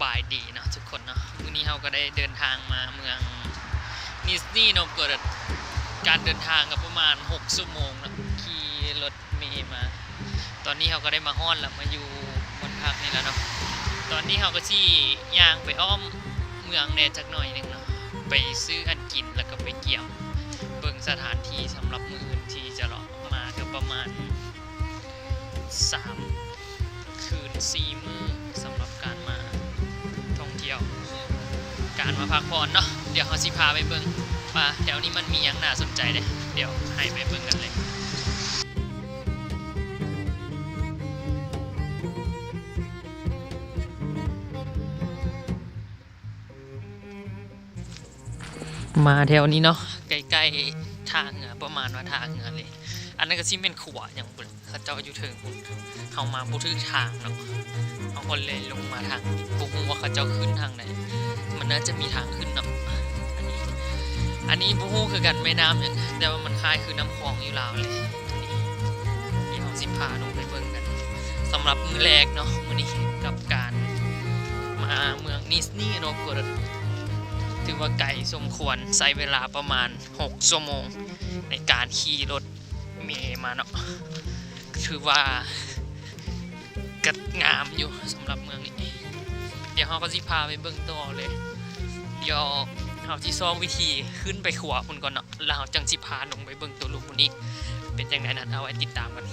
ບາຍດີເນາະທຸກຄົນເນາະ, ມື້ນີ້ເຮົາກໍໄດ້ເດີນທາງມາເມືອງນິສນີໂນເວເກຣັດ ການເດີນທາງກໍປະມານຫົກຊົ່ວໂມງເນາະ, ຂີ່ລົດເມມາ. ຕອນນີ້ເຮົາກໍໄດ້ມາຮອດແລ້ວ ມາຢູ່ບ່ອນພັກນີ້ແລ້ວເນາະ. ຕອນນີ້ເຮົາກໍຊິຍ່າງໄປອ້ອມເມືອງແດ່ຈັກໜ້ອຍໜຶ່ງເນາະ, ໄປຊື້ອັນກິນ ແລ້ວກໍໄປກຽມເບິ່ງສະຖານທີ່ສຳລັບມື້ອື່ນທີ່ຈະເລາະມາ ກໍປະມານ ສາມຄືນສີ່ມື້ ສຳລັບການມາທ່ອງທ່ຽວ ການມາພັກຜ່ອນເນາະ. ດຽວເຮົາຊິພາໄປເບິ່ງວ່າແຖວນີ້ມັນມີຫຍັງໜ້າສົນໃຈເດ້, ດຽວໃຫ້ໄປເບິ່ງກັນເລີຍ. ມາແຖວນີ້ເນາະ ໃກ້ໆທ່າເຮືອ ປະມານວ່າທ່າເຮືອເລີຍ. ອັນນັ້ນກໍຊິແມ່ນຂົວຫຍັງພຸ້ນ ເຂົາເຈົ້າຢູ່ເທິງພຸ້ນ. ເຮົາມາບໍ່ຖືກທາງເນາະ, ເຮົາກໍເລີຍລົງມາທາງ ບໍ່ຮູ້ວ່າເຂົາເຈົ້າຂຶ້ນທາງໃດ. ມັນໜ້າຈະມີທາງຂຶ້ນເນາະ. ອັນນີ້ ອັນນີ້ບໍ່ຮູ້ຄືກັນ ແມ່ນ້ຳຫຍັງ, ແຕ່ວ່າມັນຄ້າຍຄືນ້ຳຂອງຢູ່ລາວເລີຍ. ດຽວເຮົາຊິພາລົງໄປເບິ່ງກັນ ສຳລັບມື້ແລກເນາະ ມື້ນີ້ ກັບການມາເມືອງນິສນີໂນເວເກຣັດ ຖືວ່າໄກສົມຄວນ ໃຊ້ເວລາປະມານຫົກຊົ່ວໂມງໃນການຂີ່ລົດເມມາເນາະ. ຖືວ່າກໍງາມຢູ່ສຳລັບເມືອງນີ້. ດຽວເຮົາກໍຊິພາໄປເບິ່ງຕໍ່ເລີຍ. ດຽວເຮົາຊິຊອກວິທີຂຶ້ນໄປຂົວພຸ້ນກ່ອນເນາະ. ແລ້ວເຮົາຈັ່ງຊິພາລົງໄປເບິ່ງໂຕລຸ່ມພຸ້ນອີກ ເປັນຈັ່ງໃດນັ້ນ ເອົາໄວ້ຕິດຕາມກັນ.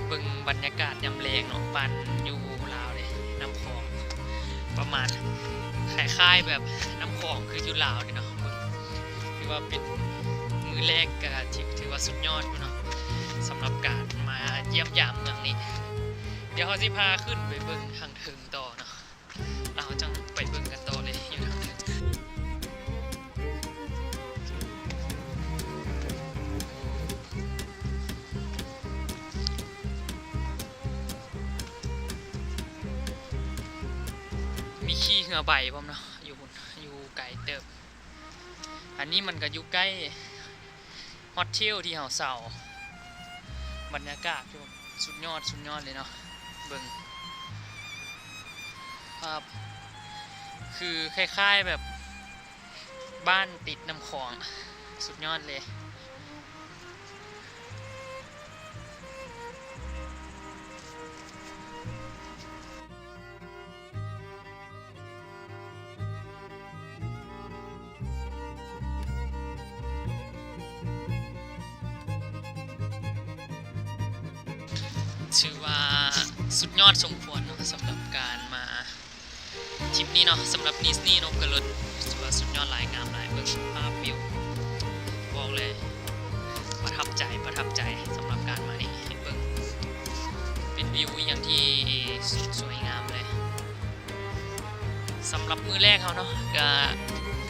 ເບິ່ງບັນຍາກາດຍາມແລງເນາະ ບ້ານຢູ່ລາວເດ້ ນ້ຳຂອງ ປະມານຄ້າຍໆແບບນ້ຳຂອງຄືຢູ່ລາວເດ້ເນາະ. ເບິ່ງ ຖືວ່າເປັນມື້ແລກ ກໍຖື ຖືວ່າສຸດຍອດຢູ່ເນາະ ສຳລັບການມາຢ້ຽມຢາມເມືອງນີ້. ດຽວເຮົາຊິພາຂຶ້ນໄປເບິ່ງທາງເທິງຕໍ່ເນາະ. ແລ້ວເຮົາຈັ່ງໄປເບິ່ງກັນຕໍ່ເລີຍ ຢູ່ທາງເທິງ. ມີຂີ່ເຮືອໃບພ້ອມເນາະ ຢູ່ພຸ້ນ ຢູ່ໄກເຕີບ. ອັນນີ້ມັນກໍຢູ່ໃກ້ ຮອດເທວທີ່ເຮົາເຊົ່າ. ບັນຍາກາດຄືສຸດຍອດ ສຸດຍອດເລີຍເນາະ. ເບິ່ງພາບ ຄືຄ້າຍໆແບບບ້ານຕິດນ້ຳຂອງ ສຸດຍອດເລີຍ. ຖືວ່າສຸດຍອດສົມຄວນເນາະ ສຳລັບການມາທຣິບນີ້ເນາະ, ສຳລັບນິສນີໂນເວເກຣັດ ຖືວ່າສຸດຍອດຫຼາຍ ງາມຫຼາຍ. ເບິ່ງພາບວິວ ບອກເລີຍປະທັບໃຈ ປະທັບໃຈ ສຳລັບການມານີ້. ເບິ່ງ ເປັນວິວອີ່ຫຍັງທີ່ສວຍງາມເລີຍ. ສຳລັບມື້ແລກເຮົາເນາະ ກະ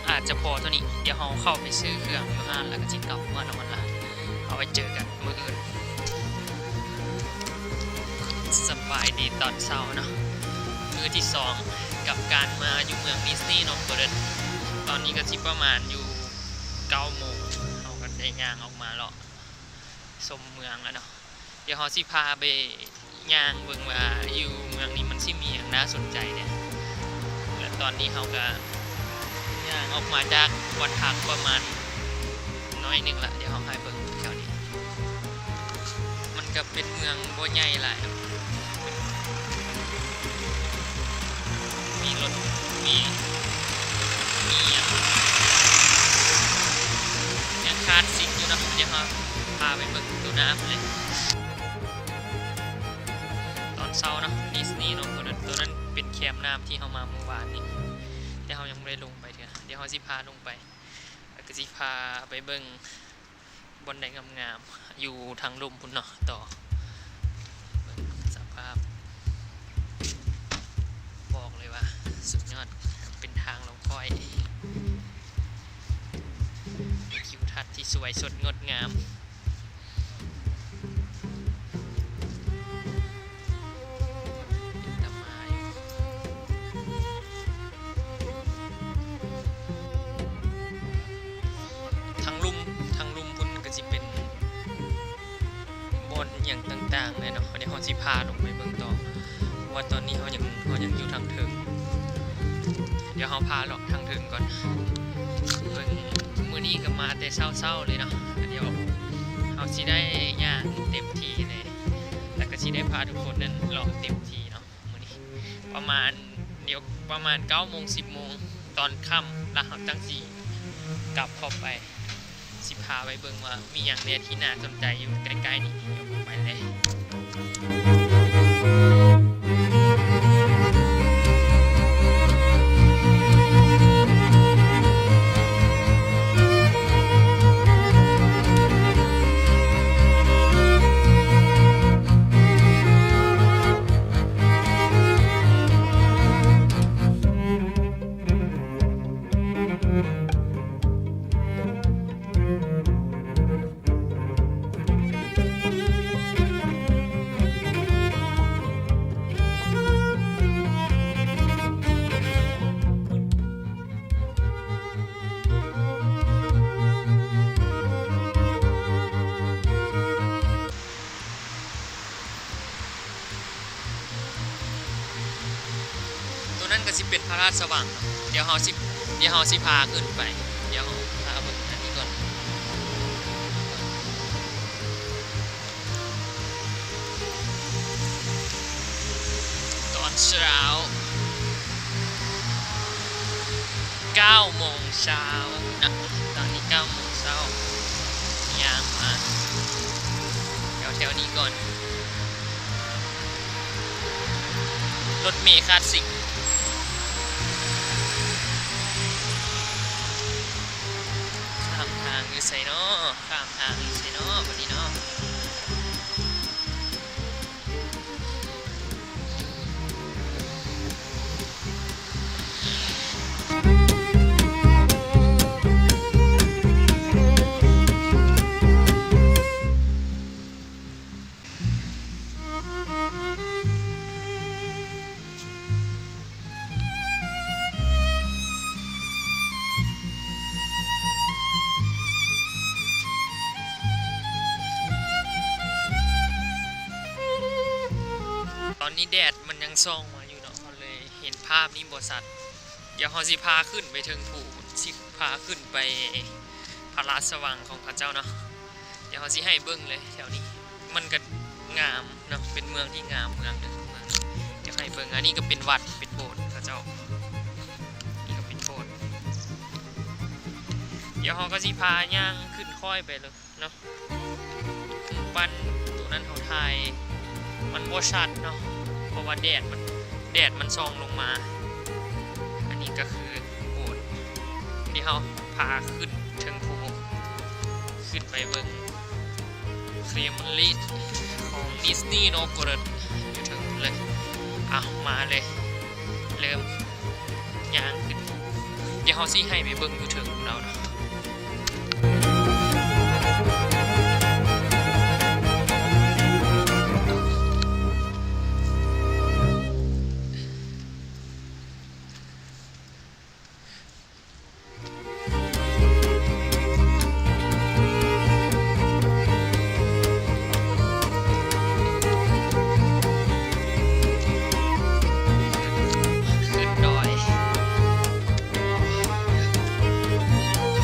ອາດຈະພໍເທົ່ານີ້. ດຽວເຮົາເຂົ້າໄປຊື້ເຄື່ອງຢູ່ຮ້ານ ແລ້ວກະຊິກັບເມືອນອນລະ. ເອົາໄວ້ເຈີກັນມື້ອື່ນ. ສະບາຍດີຕອນເຊົ້າເນາະ, ມື້ທີສອງກັບການມາຢູ່ເມືອງນິສນີໂນເວເກຣັດ. ຕອນນີ້ກະຊິປະມານຢູ່ເກົ້າໂມງ, ເຮົາກະໄດ້ຍ່າງອອກມາເລາະຊົມເມືອງແລ້ວເນາະ. ດຽວເຮົາຊິພາໄປຍ່າງເບິ່ງວ່າຢູ່ເມືອງນີ້ມັນຊິມີຫຍັງໜ້າສົນໃຈແດ່. ແລະ ຕອນນີ້ເຮົາກະຍ່າງອອກມາຈາກວັດພັກປະມານໜ້ອຍໜຶ່ງລະ, ດຽວເຮົາໃຫ້ເບິ່ງແຖວນີ້. ມັນກະເປັນເມືອງບໍ່ໃຫຍ່ຫຼາຍເນາະ, ມີລົດ ມີ ມີຫຍັງ ຍັງຄາດສິກຢູ່ເນາະ. ດຽວເຮົາ ພາໄປເບິ່ງໂຕໜ້າພຸ້ນເລີຍ. ຕອນເຊົ້າເນາະ ນິສນີເນາະ, ໂຕນັ້ນ ໂຕນັ້ນເປັນແຄມນ້ຳທີ່ເຮົາມາມື້ວານນີ້, ແຕ່ເຮົາຍັງບໍ່ໄດ້ລົງໄປເທື່ອ. ດຽວເຮົາຊິພາລົງໄປ ແລ້ວກະຊິພາໄປເບິ່ງບ່ອນໃດງາມໆ ຢູ່ທາງລຸ່ມພຸ້ນເນາະ. ຕໍ່ ເບິ່ງສະພາບ ບອກເລີຍວ່າສຸດຍອດ, ເປັນທາງລົງຄ້ອຍ. ສວຍສົດງົດງາມ ເປັນຕາມາຢູ່. ທາງລຸ່ມ ທາງລຸ່ມພຸ້ນກໍຊິເປັນບ່ອນຫຍັງຕ່າງໆແຫຼະເນາະ. ດຽວເຮົາຊິພາລົງໄປເບິ່ງຕໍ່ ເພາະວ່າຕອນນີ້ເຮົາຍັງ ເຮົາຍັງຢູ່ທາງເທິງ. ດຽວເຮົາພາເລາະທາງເທິງກ່ອນ. ເບິ່ງ ມື້ນີ້ກໍມາແຕ່ເຊົ້າໆເລີຍເນາະ. ດຽວເຮົາຊິໄດ້ຍ່າງເຕັມທີ່ເລີຍ ແລ້ວກໍຊິໄດ້ພາທຸກຄົນນັ້ນເລາະເຕັມທີ່ເນາະ. ມື້ນີ້ປະມານ ດຽວປະມານເກົ້າໂມງ ສິບໂມງຕອນຄ່ຳ ແລ້ວເຮົາຈັ່ງຊິກັບເຂົ້າໄປ. ຊິພາໄປເບິ່ງວ່າມີຫຍັງແດ່ທີ່ໜ້າສົນໃຈຢູ່ໃກ້ໆນີ້. ດຽວໄປເລີຍ. ໂຕນັ້ນກໍຊິເປັນພະລາດສະຫວ່າງ. ດຽວເຮົາຊິ ດຽວເຮົາຊິພາຂຶ້ນໄປ. ດຽວເຮົາພາເບິ່ງອັນນີ້ກ່ອນ. ຕອນເຊົ້າ ເກົ້າໂມງເຊົ້ານະ, ຕອນນີ້ເກົ້າໂມງເຊົ້າ. ຍ່າງມາແຖວໆນີ້ກ່ອນ. ລົດເມຄລາສສິກ. ຂ້າມທາງຢູ່ໃສເນາະ? ຂ້າມທາງຢູ່ໃສເນາະ ບັດນີ້ເນາະ? ຕອນນີ້ແດດມັນຍັງສ່ອງມາຢູ່ເນາະ, ເຮົາເລີຍເຫັນພາບນີ້ບໍ່ຊັດ. ດຽວເຮົາຊິພາຂຶ້ນໄປເທິງພູ, ຊິພາຂຶ້ນໄປພະລາດສະຫວ່າງຂອງເຂົາເຈົ້າເນາະ. ດຽວເຮົາຊິໃຫ້ເບິ່ງເລີຍ ແຖວນີ້ມັນກໍງາມເນາະ, ເປັນເມືອງທີ່ງາມເມືອງໜຶ່ງເມືອງ. ດຽວໃຫ້ເບິ່ງ, ອັນນີ້ກໍເປັນວັດ ເປັນໂບດເຂົາເຈົ້າ, ນີ້ກໍເປັນໂບດ. ດຽວເຮົາກໍຊິພາຍ່າງຂຶ້ນຄ້ອຍໄປເລີຍເນາະ. ກຳປັ່ນໂຕນັ້ນເຮົາຖ່າຍມັນບໍ່ຊັດເນາະ ເພາະວ່າແດດມັນ ແດດມັນສ່ອງລົງມາ. ອັນນີ້ກໍຄືໂບດທີ່ເຮົາພາຂຶ້ນເທິງພູ ຂຶ້ນໄປເບິ່ງ Kremlin ຂອງ Nizhny Novgorod ຢູ່ເທິງພຸ້ນເລີຍ. ເອົາ ມາເລີຍ ເລີ່ມຍ່າງຂຶ້ນ. ດຽວເຮົາຊິໃຫ້ໄປເບິ່ງຢູ່ເທິງພຸ້ນເອົາເນາະ. ຂຶ້ນດອຍ ເ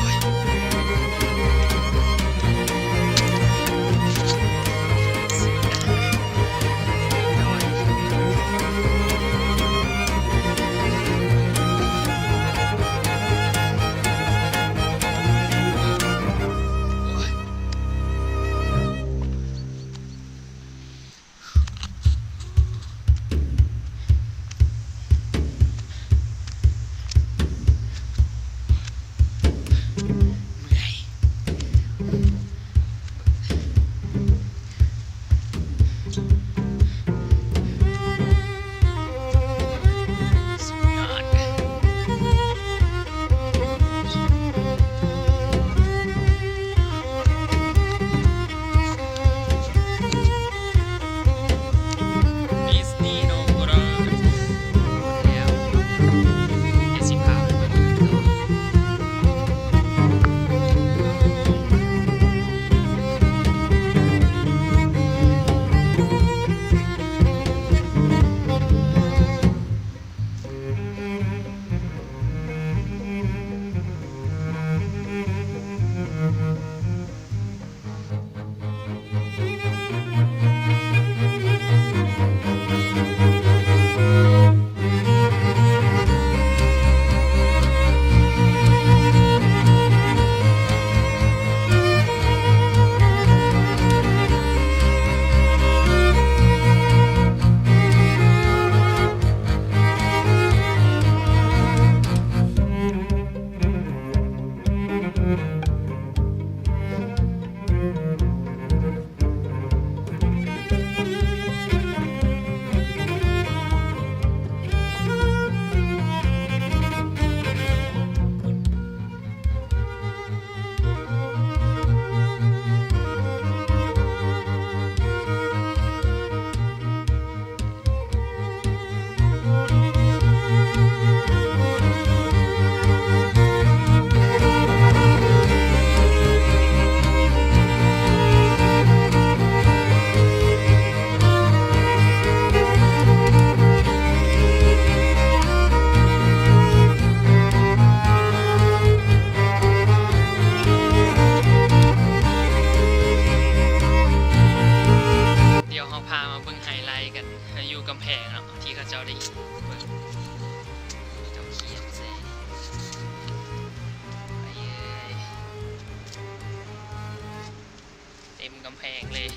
ແພງເລີຍ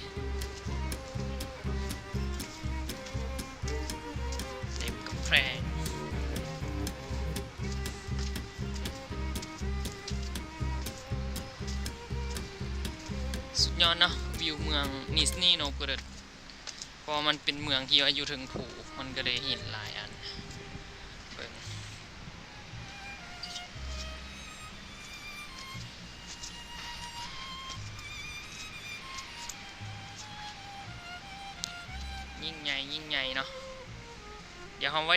ເຕັມກຳແພງ. ສຸດຍອດເນາະ ວິວເມືອງນິສນີໂນໂປລິສ ເພາະວ່າມັນເປັນເມືອງທີ່ວ່າຢູ່ເທິງພູ ມັນກໍເລີຍເຫັນຫຼາຍອັນ. ເບິ່ງ ຍິ່ງໃຫຍ່ ຍິ່ງໃຫຍ່ເນາະ. ດຽວເຮົາໄວ້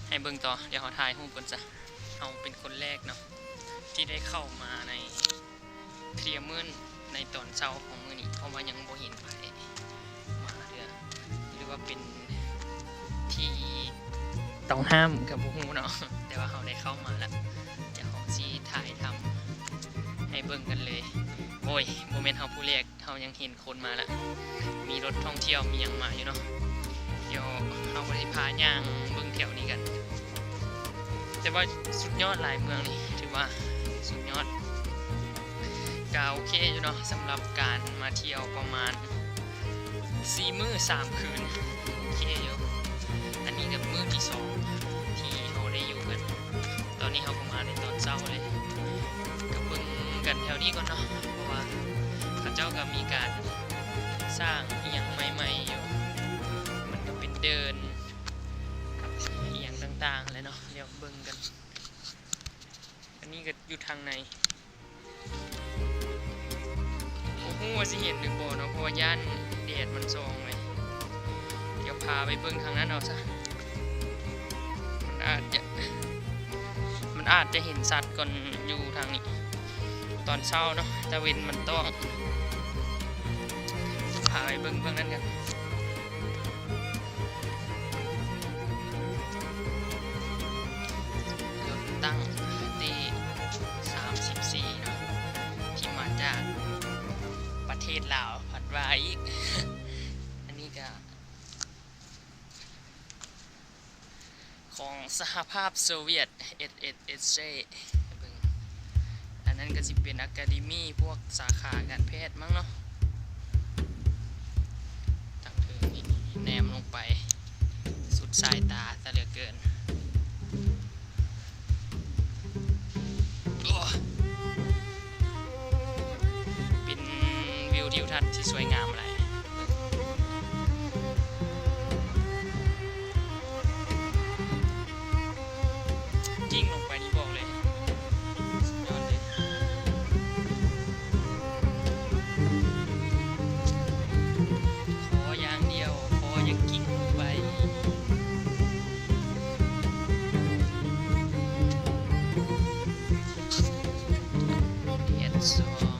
ໃຫ້ເບິ່ງຕໍ່ ດຽວເຮົາຖ່າຍຮູບກ່ອນຊະ. ເຮົາເປັນຄົນແລກເນາະ ທີ່ໄດ້ເຂົ້າມາໃນ Clermont ໃນຕອນເຊົ້າຂອງມື້ນີ້ ເພາະວ່າຍັງບໍ່ເຫັນໃຜມາເທື່ອ ຫຼືວ່າເປັນທີ່ຕ້ອງຫ້າມກໍບໍ່ຮູ້ເນາະ ແຕ່ວ່າເຮົາໄດ້ເຂົ້າມາແລ້ວ ດຽວເຮົາຊິຖ່າຍທຳໃຫ້ເບິ່ງກັນເລີຍ. ໂອ້ຍ ບໍ່ແມ່ນເຮົາຜູ້ແລກ ເຮົາຍັງເຫັນຄົນມາລະ ມີລົດທ່ອງທ່ຽວມີຫຍັງມາຢູ່ເນາະ. ດຽວເຮົາກໍຊິພາຍ່າງເບິ່ງແຖວນີ້ກັນ ແຕ່ວ່າສຸດຍອດຫຼາຍ ເມືອງນີ້ຖືວ່າສຸດຍອດ. ກະໂອເຄຢູ່ເນາະ ສຳລັບການມາທ່ຽວປະມານສີ່ມື້ສາມຄືນ ໂອເຄຢູ່. ອັນນີ້ກໍມື້ທີສອງທີ່ເຮົາໄດ້ຢູ່ກັນ ຕອນນີ້ເຮົາກໍມາໃນຕອນເຊົ້າເລີຍ ກໍເບິ່ງກັນແຖວນີ້ກ່ອນເນາະ ເພາະວ່າເຂົາເຈົ້າກໍມີການສ້າງອີ່ຫຍັງໃໝ່ໆຢູ່ ມັນກໍເປັນເດີ່ນອີ່ຫຍັງຕ່າງໆແຫຼະເນາະ. ດຽວເບິ່ງກັນ ອັນນີ້ກໍຢູ່ທາງໃນ ບໍ່ຮູ້ວ່າຊິເຫັນຫຼືບໍ່ເນາະ ເພາະວ່າຢ້ານແດດມັນສ່ອງເລີຍ. ດຽວພາໄປເບິ່ງທາງນັ້ນເອົາຊະ ມັນອາດຈະ ມັນອາດຈະເຫັນຊັດກ່ອນຢູ່ທາງນີ້ ຕອນເຊົ້າເນາະ ຕາເວັນມັນຕ້ອງ ພາໄປເບິ່ງເບື້ອງນັ້ນກັນ. ລົດຕັ້ງ ທີສາມສິບສີ່ເນາະ ທີ່ມາຈາກປະເທດລາວ ພັດວ່າອີກ ອັນນີ້ກະຂອງສະຫະພາບໂຊວຽດ ເອສເອສເອສເອ ເບິ່ງ ອັນນັ້ນກໍຊິເປັນອາຄາເດມີພວກສາຂາການແພດມັ້ງເນາະ. ທາງເທິງນີ້ແນມລົງໄປສຸດສາຍຕາຊະເຫຼືອເກີນ. ໂອ້ ເປັນວິວທິວທັດທີ່ສວຍງາມຫຼາຍ. ກິ້ງລົງໄປນີ້ບອກເລີຍ ສຸດຍອດເລີຍ. ຂໍຢ່າງດຽວ ຂໍຢ່າກິ້ງລົງໄປ. ເຮັດສອງ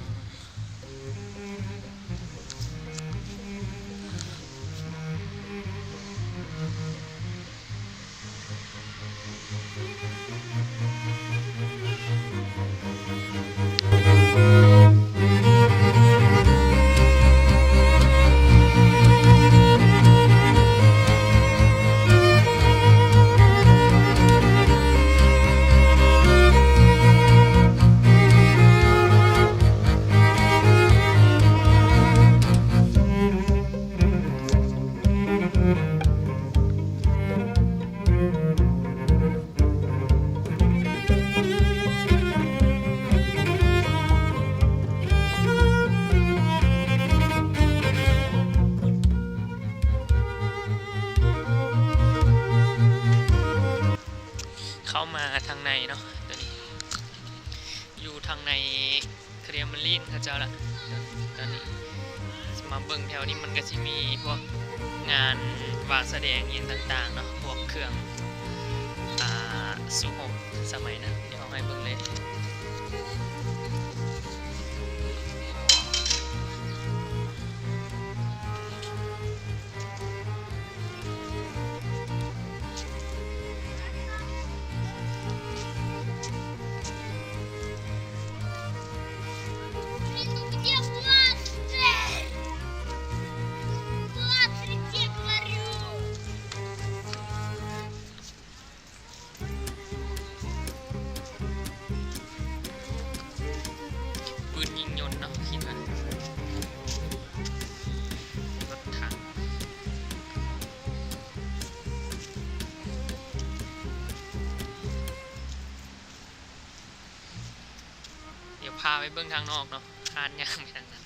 ເຂົ້າມາທາງໃນເນາະ ໂຕນີ້ ຢູ່ທາງໃນ Kremlin ເຂົາເຈົ້າລະ. ຕອນນີ້ມາເບິ່ງແຖວນີ້ ມັນກະຊິມີພວກງານວາງສະແດງອີ່ຫຍັງຕ່າງໆເນາະ ພວກເຄື່ອງ ອ່າ ສູ້ຮົບສະໄໝນັ້ນ ດຽວເຮົາໃຫ້ເບິ່ງເລີຍ. ໂ ພາໄປເບິ່ງທາງນອກເນາະ ຄານຍ່າງໄປທາງນັ້ນ.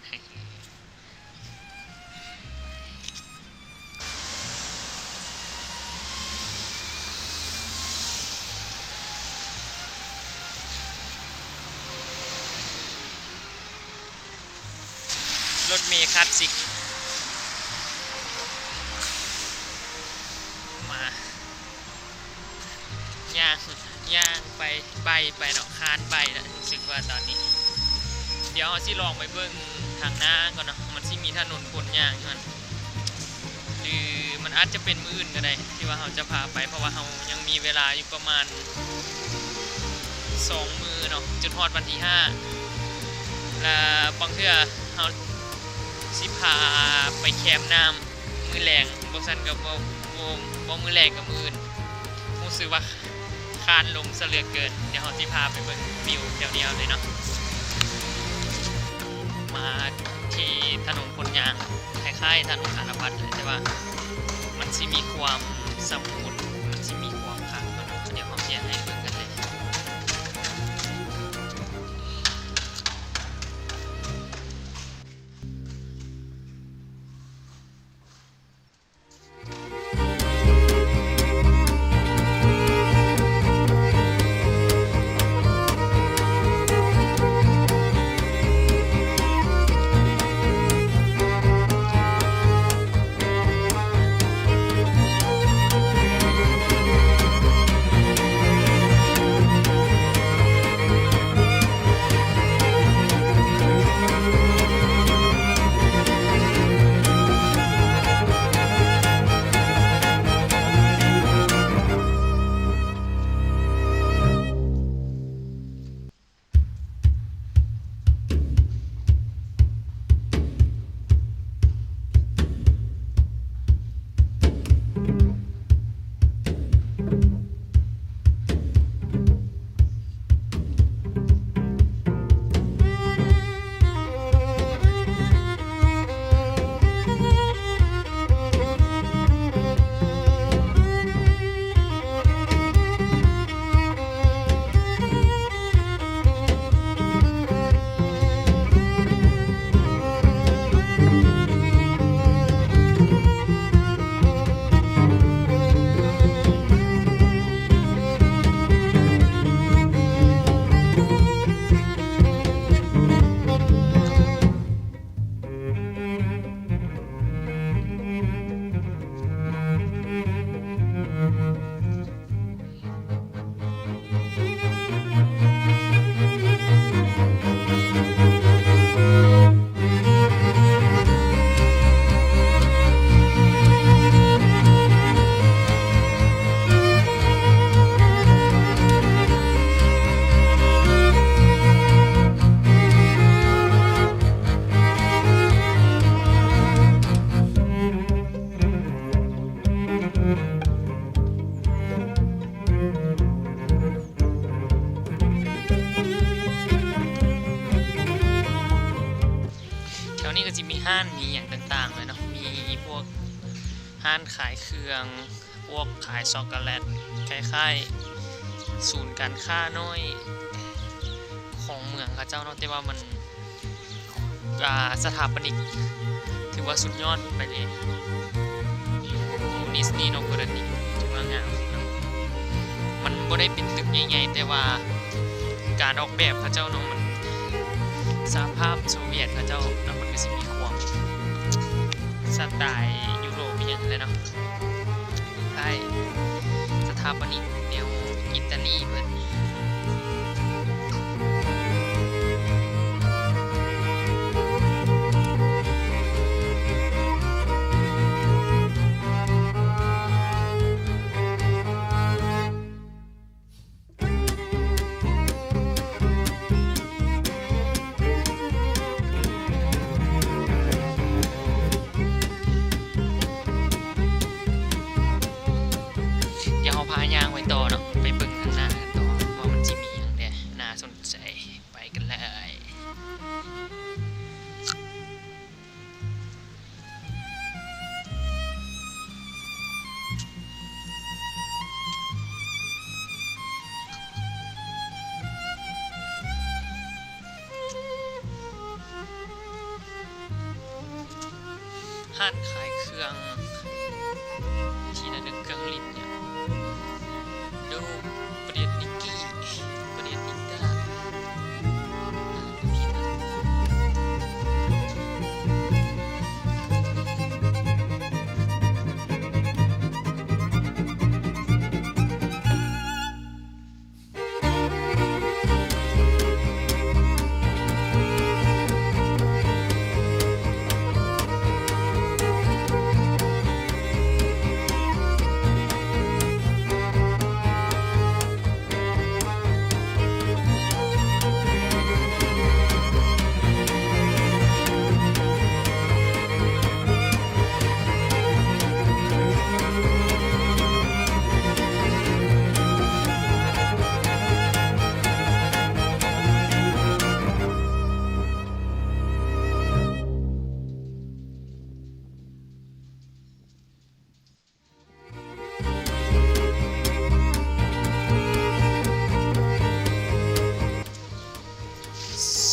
ລົດເມຄລາສສິກມາ ຍ່າງ ຍ່າງໄປ ໄບ້ໄປເນາະ ຄານໄບ້ລະ ຮູ້ສຶກວ່າຕອນນີ້ ດຽວເຮົາຊິລອງໄປເບິ່ງທາງໜ້າກ່ອນເນາະ ມັນຊິມີຖະໜົນຄົນຍ່າງຢູ່ຫັ້ນ ຫຼືມັນອາດຈະເປັນມື້ອື່ນກໍໄດ້ ທີ່ວ່າເຮົາຈະພາໄປ ເພາະວ່າເຮົາຍັງມີເວລາຢູ່ປະມານສອງມື້ເນາະ ຈົນຮອດວັນທີຫ້າ ລະບາງເທື່ອເຮົາຊິພາໄປແຄມນ້ຳ ມື້ແລງ ບໍ່ຊັ້ນກໍບໍ່ ບໍ່ ບໍ່ມື້ແລງກໍມື້ອື່ນ ຮູ້ສຶກວ່າຄານລົມຊະເຫຼືອເກີນ. ດຽວເຮົາຊິພາໄປເບິ່ງວິວແຖວນີ້ເອົາເລີຍເນາະ. ມາທີ່ຖະໜົນຄົນຍ່າງ ຄ້າຍໆຖະໜົນສາລະພັດ ແຕ່ວ່າມັນຊິມີຄວາມສະໝູນ ມັນຊິມີຄວາມຄັກ. ດຽວເຮົາຊິໃຫ້ເບິ່ງກັນເລີຍ. ແຖວນີ້ກໍຊິມີຮ້ານມີຫຍັງຕ່າງໆເລີຍເນາະ ມີພວກຮ້ານຂາຍເຄື່ອງ ພວກຂາຍຊັອກໂກແລັດ ຄ້າຍໆສູນການຄ້ານ້ອຍຂອງເມືອງເຂົາເຈົ້າເນາະ ແຕ່ວ່າມັນ ອ່າ ສະຖາປະນິກຖືວ່າສຸດຍອດໄປເລີຍ ຢູ່ນິສນີໂນໂກຣະນີ ຖືວ່າງາມເນາະ ມັນບໍ່ໄດ້ເປັນຕຶກໃຫຍ່ໆ ແຕ່ວ່າການອອກແບບເຂົາເຈົ້າເນາະ ມັນສະຫະພາບໂຊວຽດເຂົາເຈົ້າ ແລ້ວມັນກໍຊິມີຄວາມສະໄຕຢູໂຣບອີ່ຫຍັງແຫຼະເນາະ. ຄ້າຍສະຖາປະນິກແນວອີຕາລີເພິ່ນ. ດຽວເຮົາພາຍ່າງໄປຕໍ່ເນາະ ໄປເບິ່ງຂ້າງໜ້າກັນຕໍ່. ຮ້ານຂາຍເຄື່ອງທີ່ລະນຶກ ເຄື່ອງຫຼິ້ນຫຍັງ ໂດ ປະເດັດນິກກີ້ ປະເດັດນິກຕາ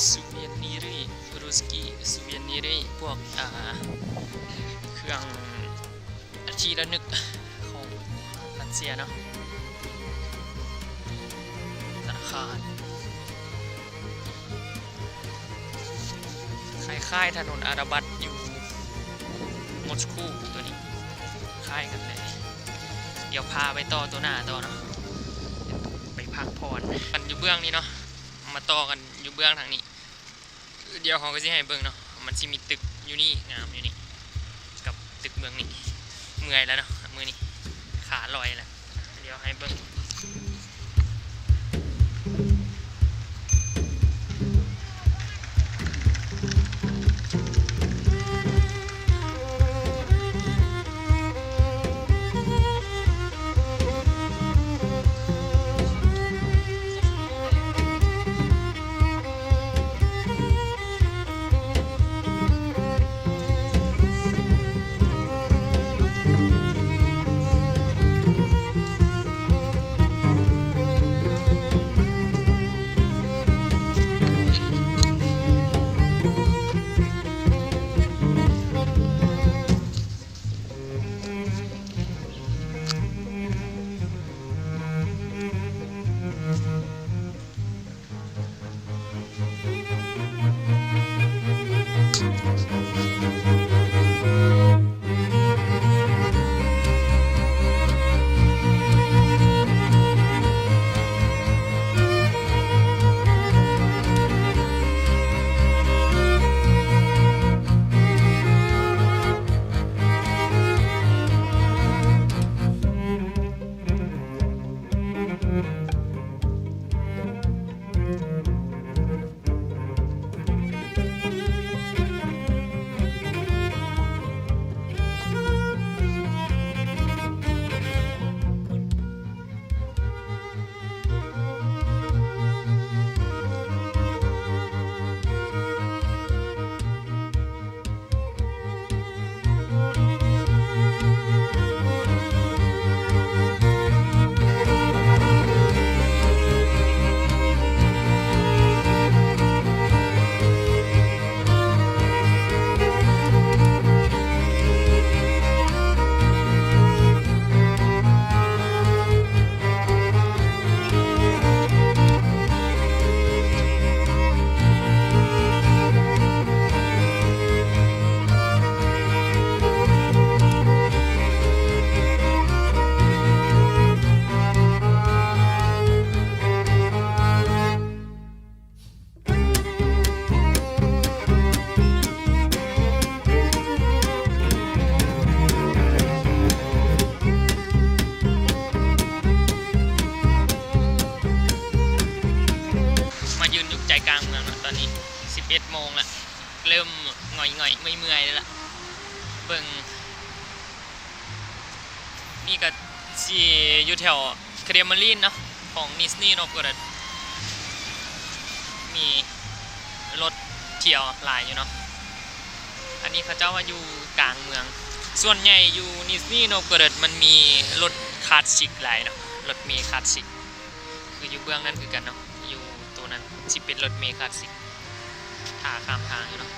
ຊູເວນີຣີ ຣູສກີ ຊູເວນີຣີ ພວກ ອ່າ ເຄື່ອງທີ່ລະນຶກຂອງຣັດເຊຍເນາະ ທະນາຄານ ຄ້າຍໆ ຖະໜົນອາຣາບັດຢູ່ມົສກູ ໂຕນີ້ຄ້າຍກັນເລີຍ. ດຽວພາໄປຕໍ່ໂຕໜ້າຕໍ່ເນາະ ໄປພັກຜ່ອນກັນຢູ່ເບື້ອງນີ້ເນາະ ມາຕໍ່ກັນຢູ່ເບື້ອງທາງນີ້. ດຽວເຮົາກໍຊິໃຫ້ເບິ່ງເນາະ ມັນຊິມີຕຶກຢູ່ນີ້ ງາມຢູ່ນີ້ ກັບຕຶກເບື້ອງນີ້. ເມື່ອຍແລ້ວເນາະ ມື້ນີ້ຂາລອຍແລ້ວ. ດຽວໃຫ້ເບິ່ງ. ມາຢືນຢູ່ໃຈກາງເມືອງເນາະ ຕອນນີ້ສິບເອັດໂມງລະ ເລີ່ມຫງອຍໆ ເມື່ອຍໆ ແລ້ວລະ ເບິ່ງ. ນີ້ກໍຊິຢູ່ແຖວເຄຣມລີນເນາະ ຂອງນິສນີໂນໂວໂກຣອດ ມີລົດທ່ຽວຫຼາຍຢູ່ເນາະ. ອັນນີ້ເຂົາເຈົ້າວ່າຢູ່ກາງເມືອງ ສ່ວນໃຫຍ່ຢູ່ນິສນີໂນໂວໂກຣອດມັນມີລົດຄລາສສິກຫຼາຍເນາະ ລົດເມຄລາສສິກ ຄືຢູ່ເບື້ອງນັ້ນຄືກັນເນາະ ຢູ່ໂຕນັ້ນຊິເປັນລົດເມຄລາສສິກ. ຖ້າຂ້າມທາງຢູ່ເນາະ.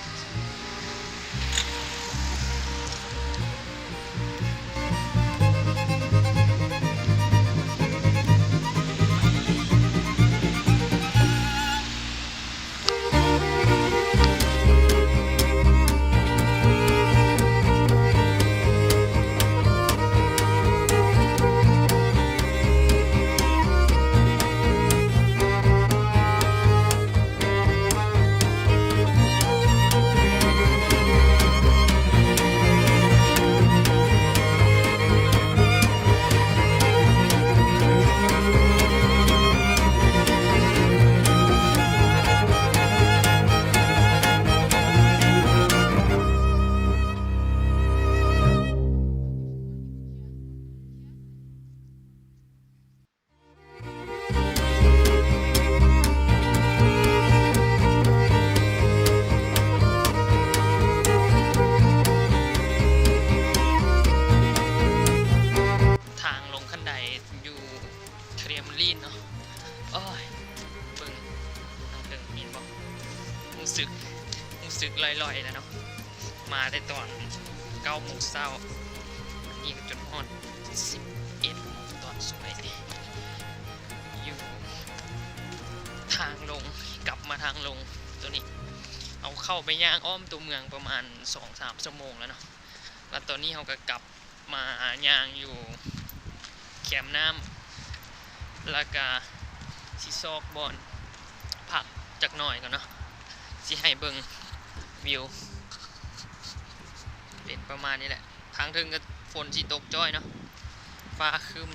ສຶກ ຮູ້ສຶກລ່ອຍໆແລ້ວເນາະ ມາແຕ່ຕອນເກົ້າໂມງເຊົ້າ ນີ້ກໍຈົນຮອດສິບເອັດໂມງຕອນສວຍ ຢູ່ທາງລົງ ກັບມາທາງລົງໂຕນີ້ ເຮົາເຂົ້າໄປຍ່າງອ້ອມຕົວເມືອງປະມານສອງສາມຊົ່ວໂມງແລ້ວເນາະ ແລ້ວຕອນນີ້ເຮົາກໍກັບ ມາຍ່າງຢູ່ແຄມນ້ຳ ແລ້ວກະຊິຊອກບ່ອນພັກຈັກໜ້ອຍກ່ອນເນາະ ຊິໃຫ້ເບິ່ງວິວ ເປັນປະມານນີ້ແຫຼະ ທາງເທິງກໍຝົນຊິຕົກຈ້ອຍເນາະ ຟ້າຄຶ້ມ